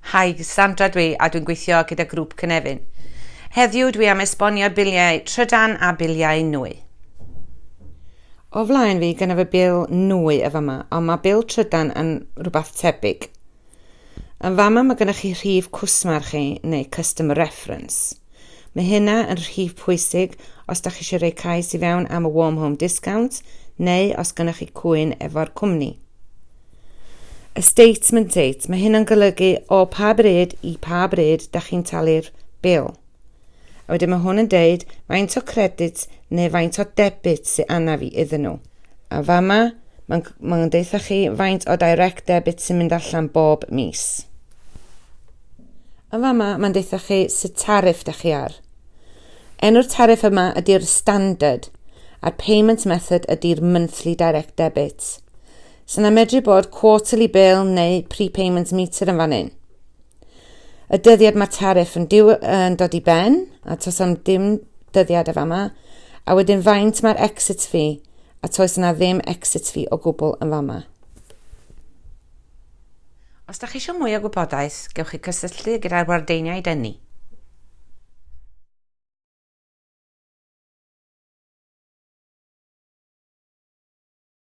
Hi, Sandra dwi a dwi'n gweithio gyda grŵp Cynefin. Heddiw dwi am esbonio biliau trydan a biliau nwy. O flaen fi gyda fy bil nwy y fama, ond mae bil trydan yn rhywbeth tebyg. Yn fama mae gennych chi rhif cwsmer chi neu customer reference. Mae hynna yn rhif pwysig os da chi eisiau rhoi cais i fewn am y Warm Home Discount neu os gennych chi cwyn efo'r cwmni. Y statement date, mae hyn yn golygu o pa bryd i pa bryd da chi'n talu'r bil. A wedyn mae hwn yn deud faint o credit neu faint o debit sy'n anna fi iddyn nhw. A fama, mae'n ma deutha chi faint o direct debit sy'n mynd allan bob mis. Yn fama, mae'n deutha chi sut tariff da chi ar. Enw'r tariff yma ydy'r standard, a'r payment method ydy'r monthly direct debit. So na medru bod quarterly bill neu prepayment meter yn fan hyn. Y dyddiad mae tariff yn, diw, yn dod i ben, a tos am dim dyddiad y fama, a wedyn faint mae'r exit fee, a toes yna ddim exit fee o gwbl yn fama. Os da chi eisiau mwy o gwybodaeth, gewch chi cysylltu gyda'r wardeiniaid ynni.